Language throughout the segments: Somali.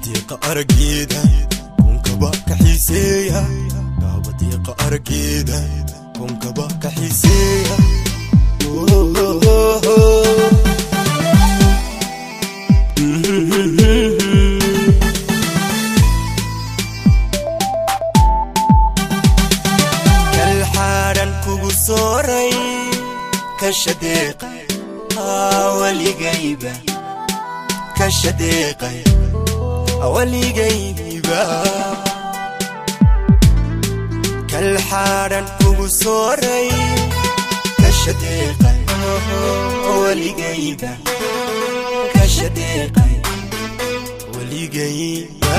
Kaabadiiqa arageeda kunkaba ka xiiseeya. Kaabadiiqa arageeda kunkaba ka xiiseeya. Kalxaaran kugu sooray kashadeeqay waligayba, kashadeeqay waligayba. Kalxaaran kugu sooray kashadeeqay waligayba, kashadeeqay waligayba.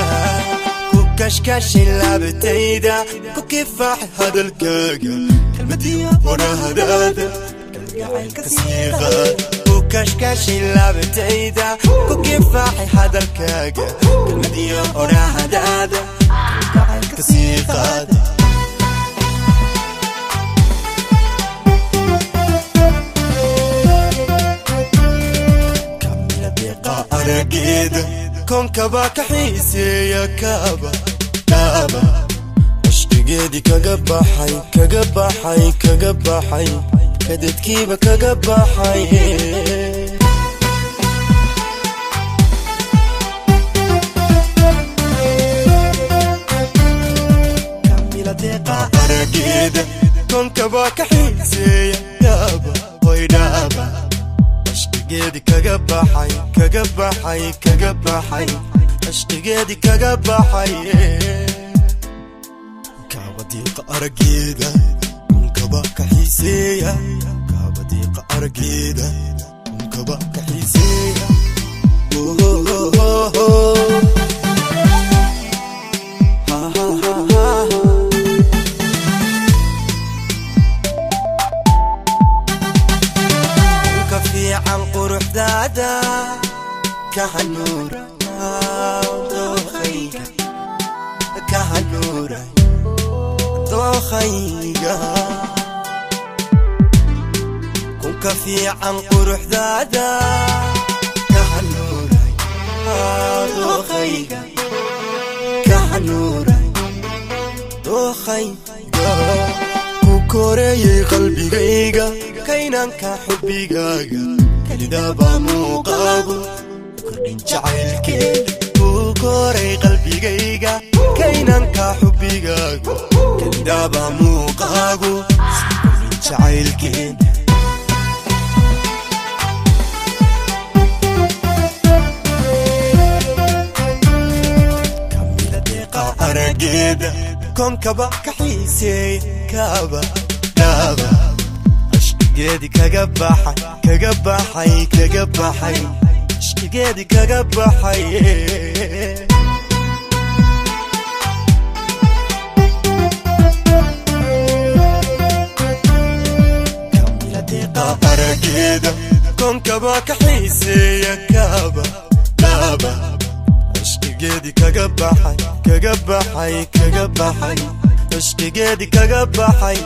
Ku kashkashay laabatayda, ku kifaax hadalkaaga, kelmadiyo qorahadaada kalgacaylka sii qaad. Ku kashkashay laabatayda, ku kifaaxay hadalkaaga, kelmadiyo orahadaada kalgacaylka sii qaad. Kamila deeqa arageeda koonkaba ka xiiseeya. Kaaba kaaba cishqigeedii kaga baxay, kaga baxay, kaga baxay, kadadkiiba kaga baxay. Kamila deeqa arageeda koonkaba ka xiiseeya. Dhaaba hoy dhaaba cishqigeedii kaga baxay, kaga baxay, kaga baxay, cishqigeedii kaga baxay. Kaabadiiqa arageeda kunkaba ka xiiseeya. Kaabadiiqa arageeda kunkaba ka xiiseeya. Ha, ha, ha, ha. Ka fiican quruxdaada ka hanuura dookhayga, ka hanuura dookhayga. Kunka fiican quruxdaada ka hanuuray dookhayga, ka hanuuray dookhayga. Ku koreeyey qalbigayga kaynanka xubbigaaga, kelidaba muuqaagu kordhin jacaylkeeda. Ku koray qalbigayga kaynanka xubbigaagu, kelidaba muuqaagu kordhin jacaylkeeda. Kamila deeqa arageeda koonkaba ka xiiseeya. Kaaba dhaaba cishqigeedii kaga baxay, kaga baxay, kaga baxay, cishqigeedii kaga baxay. Kamila deeqa arageeda koonkaba ka xiiseeya. Kaaba dhaaba cishqigeedii kaga baxay, kaga baxay, kaga baxay, cishqigeedii kaga baxay.